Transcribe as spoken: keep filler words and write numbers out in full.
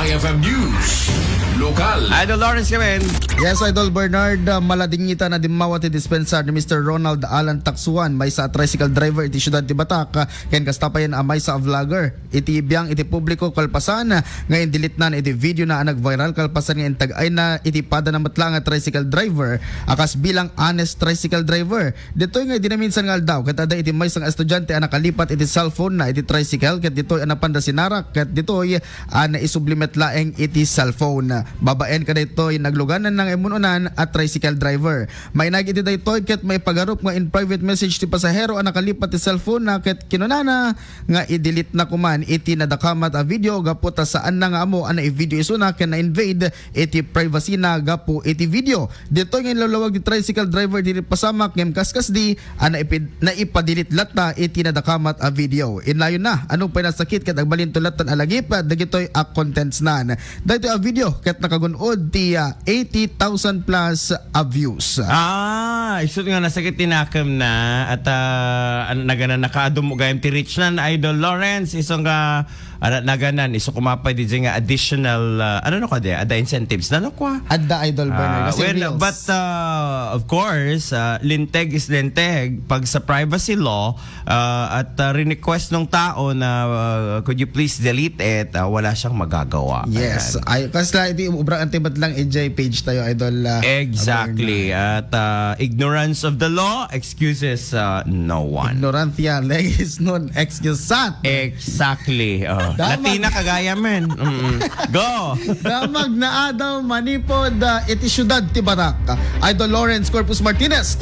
F M News, lokal. Idol Lawrence kami. Yes, Idol Bernard, uh, maladingita na dimmawa ti dispensa ni Mister Ronald Alan Taksuan, maysa a tricycle driver iti siudad ti Batak, uh, ken kasta payen a maysa a vlogger iti biang iti publiko kalpasan, uh, nga indilitnan iti video na a nag-viral kalpasan nga intag-ayna iti padana met laeng a tricycle driver a kas bilang honest tricycle driver. Ditoy nga idi naminsan nga aldaw, ket adda iti maysa nga estudiante a nakalipat iti cellphone na iti tricycle, ket ditoy a napanda sinarak, ket ditoy a naisubli met laeng iti cellphone. Babaen kadaytoy nagluganan nga immun-unan a tricycle driver. Mainag iti daytoy ket maipagarup nga in private message ti pasahero a nakalipat ti cellphone na ket kinunana nga i-delete na kuman iti nadakamat a video gapu ta saan na nga ammo a nai-video isuna ken na-invade iti privacy na gapu iti video. Ditoy nga inlawlawag ti tricycle driver diri pasamak ngem kaskasdi a naipid-, naipa-delete latta iti nadakamat a video. Inlayo na, ano pay nasakit ket agbalinto latta a lagip dagitoy a contents nan. Daytoy a video ket nakagun-od ti, ah, eighty thousand plus a views. Ah, isu nga nasakit ti nakem na at ah, an- nagana nakaadum gayam ti reach nan Idol Lawrence isu nga ana naganan isu kumapay di nga additional ah, ano no kadi ada incentives na no kwa. Adda Idol Bernard. Ah, Kasi well, reels. But uh, of course, uh, linteg is linteg. Pag sa privacy law uh, at uh, request ng tao na uh, could you please delete it, uh, wala siyang magagawa. Yes. Ayan. Ay, kasla iti ubra antibat lang ijay page tayo, Idol. Ah, Exactly. Bernard. At uh, ignorance of the law excuses uh, no one. Ignorantia legis non excusat. Exactly. Oh. Damag. Latina kagaya men. Mm-mm. Go. Damag na adaw manipod ah, iti syudad ti Batak. Idol Lawrence Corpus Martinez,